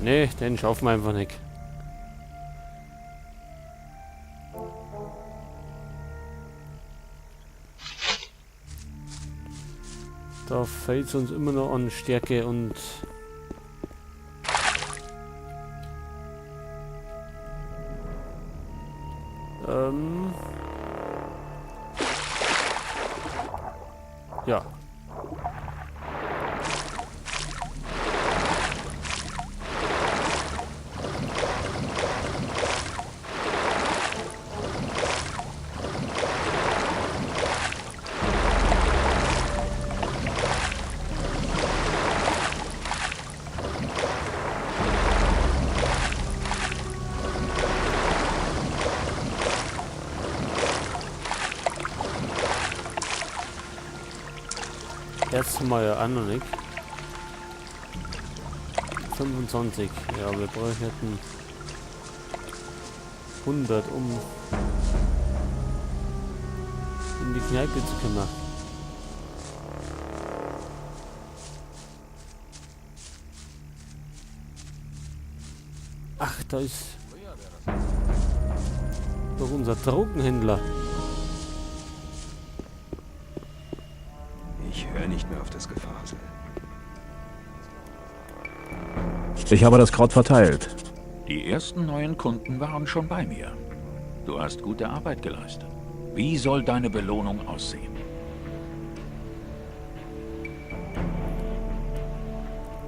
Nee, den schaffen wir einfach nicht. Da fehlt es uns immer noch an Stärke und ja. Erstmal ja auch noch nicht. 25. Ja, wir bräuchten 100, um in die Kneipe zu kommen. Ach, da ist doch unser Drogenhändler. Ich höre nicht mehr auf das Gefasel. Ich habe das Kraut verteilt. Die ersten neuen Kunden waren schon bei mir. Du hast gute Arbeit geleistet. Wie soll deine Belohnung aussehen?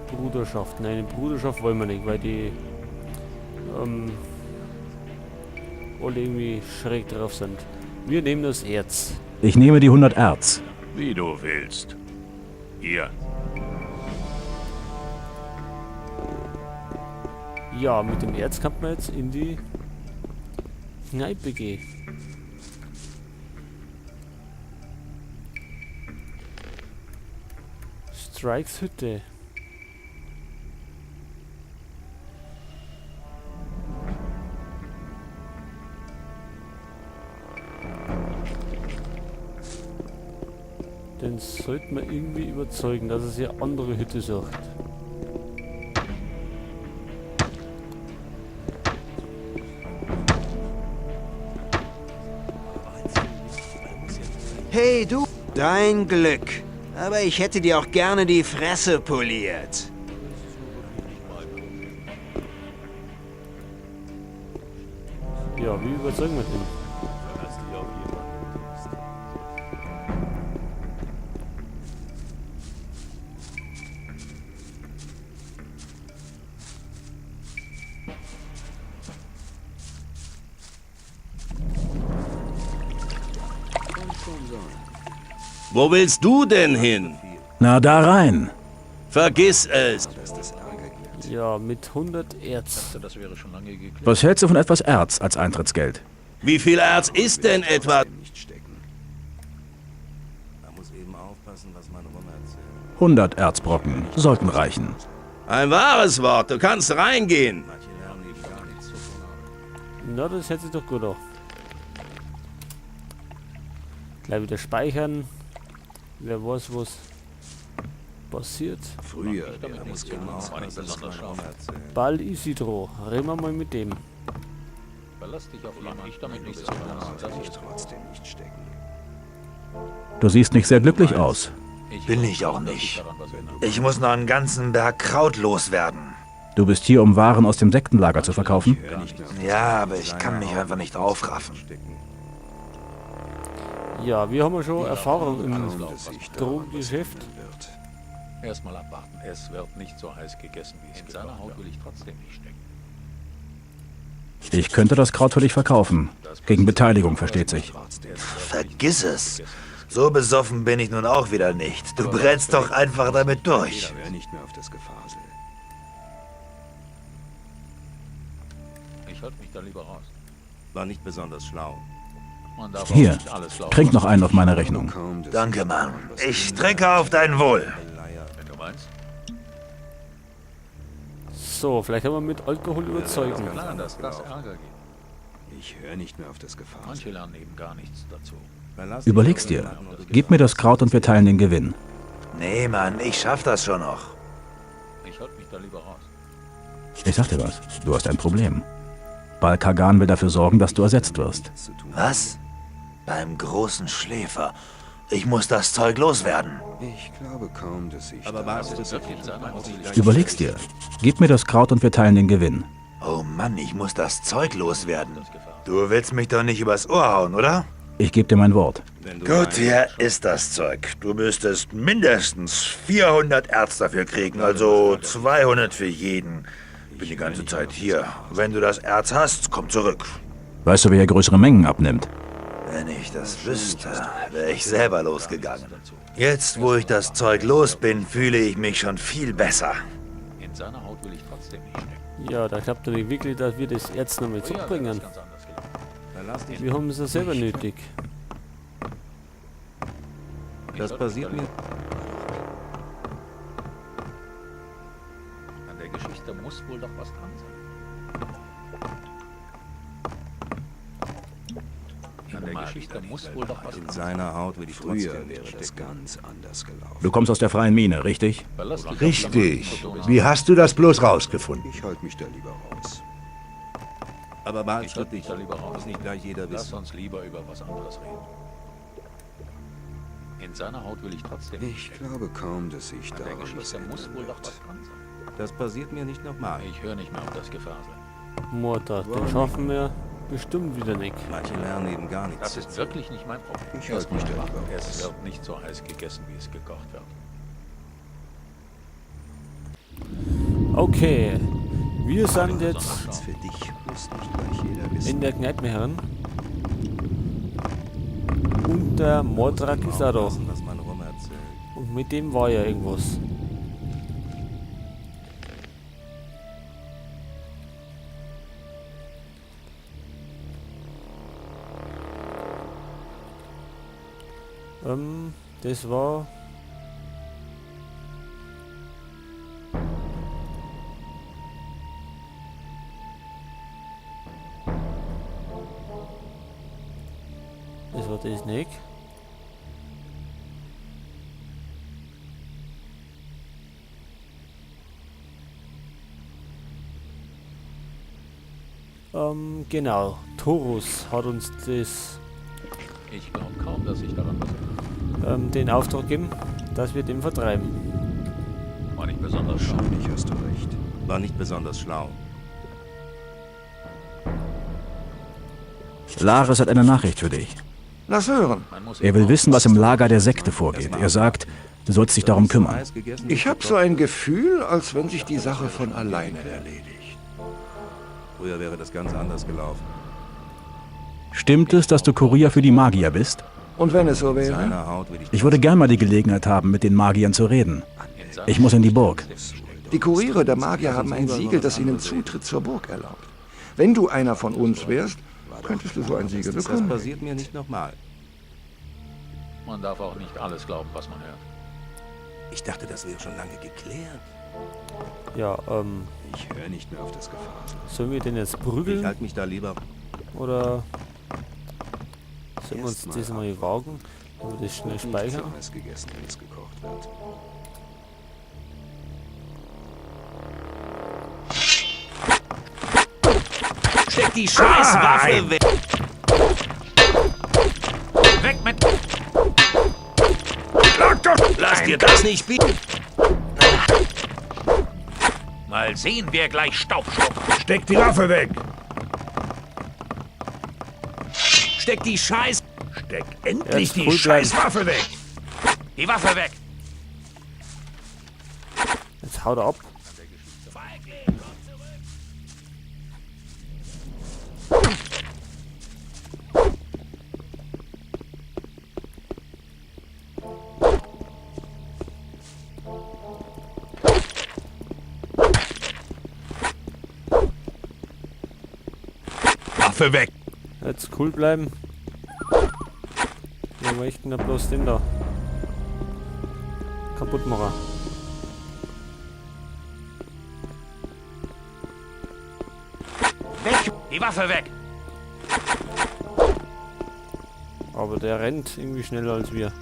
Bruderschaft. Nein, eine Bruderschaft wollen wir nicht, weil die alle irgendwie schräg drauf sind. Wir nehmen das Erz. Ich nehme die 100 Erz. Wie du willst. Hier. Ja, mit dem Erz kann man jetzt in die Kneipe gehen. Strikes Hütte. Den sollten wir irgendwie überzeugen, dass er sich eine andere Hütte sucht. Hey du, dein Glück. Aber ich hätte dir auch gerne die Fresse poliert. Ja, wie überzeugen wir den? Wo willst du denn hin? Na, da rein. Vergiss es. Ja, mit 100 Erz. Das wäre schon lange geklärt. Was hältst du von etwas Erz als Eintrittsgeld? Wie viel Erz ist denn etwa? 100 Erzbrocken sollten reichen. Ein wahres Wort, du kannst reingehen. Na, das hört sich doch gut an. Gleich wieder speichern. Wer weiß, was passiert. Früher wäre das genau Bald Isidro. Reden wir mal mit dem. Verlass dich auf jemanden, ich damit nichts zu tun habe. Das ist trotzdem nicht stecken. Du siehst nicht sehr glücklich aus. Bin ich auch nicht. Ich muss noch einen ganzen Berg Kraut loswerden. Du bist hier, um Waren aus dem Sektenlager zu verkaufen? Ja, aber ich kann mich einfach nicht aufraffen. Ja, wir haben ja schon Erfahrung im Drogengeschäft. Erstmal abwarten. Es wird nicht so heiß gegessen, wie es in seiner Haut will ich trotzdem nicht stecken. Ich könnte das Kraut für dich verkaufen. Gegen Beteiligung, versteht sich. Vergiss es. So besoffen bin ich nun auch wieder nicht. Du brennst doch einfach damit durch. Ich höre nicht mehr auf das Gefasel. Ich halte mich da lieber raus. War nicht besonders schlau. Man darf auch Hier, nicht alles glauben. trink noch einen auf meine Rechnung. Danke, Mann. Ich trinke auf dein Wohl. Wenn du meinst. So, vielleicht können wir mit Alkohol überzeugen. Klar, dass das Ärger gibt. Ich höre nicht mehr auf das Gefasel. Manche lernen eben gar nichts dazu. Überleg's dir. Gib mir das Kraut und wir teilen den Gewinn. Nee, Mann, ich schaff das schon noch. Ich halte mich da lieber raus. Ich sag dir was, du hast ein Problem. Balkagan will dafür sorgen, dass du ersetzt wirst. Was? Beim großen Schläfer. Ich muss das Zeug loswerden. Ich glaube kaum, dass ich. Aber was ist Überleg's dir. Gib mir das Kraut und wir teilen den Gewinn. Oh Mann, ich muss das Zeug loswerden. Du willst mich doch nicht übers Ohr hauen, oder? Ich gebe dir mein Wort. Gut, hier ist das Zeug. Du müsstest mindestens 400 Erz dafür kriegen, also 200 für jeden. Bin die ganze Zeit hier. Wenn du das Erz hast, komm zurück. Weißt du, wer hier größere Mengen abnimmt? Wenn ich das wüsste, wäre ich selber losgegangen. Jetzt, wo ich das Zeug los bin, fühle ich mich schon viel besser. In seiner Haut will ich trotzdem nicht stecken. Ja, da glaubt er nicht wirklich, dass wir das Erz nochmal zurückbringen. Ganz anders gelaufen. Wir haben es ja selber nötig. Das passiert mir. An der Geschichte muss wohl doch was dran sein. An der Geschichte muss wohl doch was In dran sein. seiner Haut will ich Früher trotzdem wäre nicht das stecken. ganz anders gelaufen. Du kommst aus der freien Mine, richtig? Verlass dich auf Richtig. Klamotten. Wie hast du das bloß rausgefunden? Ich halte mich da lieber raus. Aber behalt's Ich für halte dich. mich da lieber raus. Muss nicht gleich jeder Lass wissen. uns lieber über was anderes reden. In seiner Haut will ich trotzdem nicht Ich stecken. glaube kaum, dass sich An der daran was Geschichte muss ändern wohl doch wird. was dran sein. Das passiert mir nicht nochmal. Ich höre nicht mehr auf das Gefasel. Mortar, den schaffen wir bestimmt wieder nicht. Manche lernen eben gar nichts. Das ist wirklich nicht mein Problem. Ich halte mich da lieber Es raus. wird nicht so heiß gegessen, wie es gekocht wird. Okay, wir sind jetzt Nichts für dich muss nicht gleich jeder wissen. in der Kneipe, Herren. Und der Mordrak ist auch da. Aufpassen, was man rumerzählt. Und mit dem war ja irgendwas. Das war... Das war das nicht. Genau. Thorus hat uns das, Ich glaube kaum, dass sich daran was ändert. den Auftrag gegeben, dass wir den vertreiben. War nicht besonders schlau. Wahrscheinlich hast du recht. War nicht besonders schlau. Lares hat eine Nachricht für dich. Lass hören. Man muss Er will wissen, was im Lager der Sekte vorgeht. Er sagt, du sollst dich darum kümmern. Heiß gegessen, Ich habe so ein Gefühl, als wenn sich die Sache von alleine erledigt. Früher wäre das ganz anders gelaufen. Stimmt es, dass du Kurier für die Magier bist? Und wenn es so In wäre? seiner Haut will ich Ich würde gern mal die Gelegenheit haben, mit den Magiern zu reden. Ich muss in die Burg. Die Kuriere der Magier haben ein Siegel, das ihnen Zutritt zur Burg erlaubt. Wenn du einer von uns wärst, könntest du so ein Siegel Das bekommen. passiert mir nicht nochmal. Man darf auch nicht alles glauben, was man hört. Ich dachte, das wäre schon lange geklärt. Ja, Ich höre nicht mehr auf das Gefasel. sollen wir den jetzt Ich prügeln? halte mich da lieber. Oder sollen wir uns Erstmal das mal wagen? Wenn wir das schnell Nicht speichern? so heiß gegessen, wenn es gekocht wird. Steck die Scheißwaffe weg! Weg mit... Lass dir das nicht bieten! Mal sehen, wer gleich Staub schluckt. Steck die Waffe weg! Steck die Scheiß... Steck endlich Jetzt die cool bleiben. Scheißwaffe weg! Die Waffe weg! Jetzt haut er ab. Waffe weg! Jetzt cool bleiben. Wir möchten ja bloß den da kaputt machen. Weg! Die Waffe weg! Aber der rennt irgendwie schneller als wir.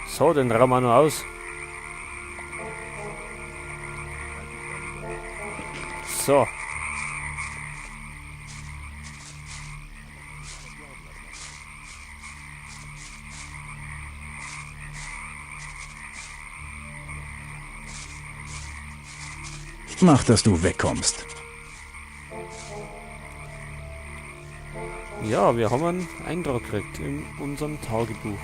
So, den rauben wir noch aus. So. Mach, dass du wegkommst. Ja, wir haben einen Eintrag gekriegt in unserem Tagebuch.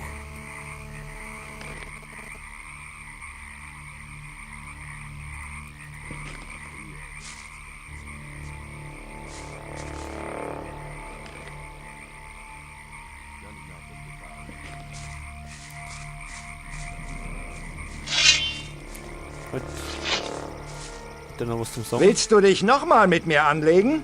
Halt. Hat der noch was zum Sagen? Willst du dich nochmal mit mir anlegen?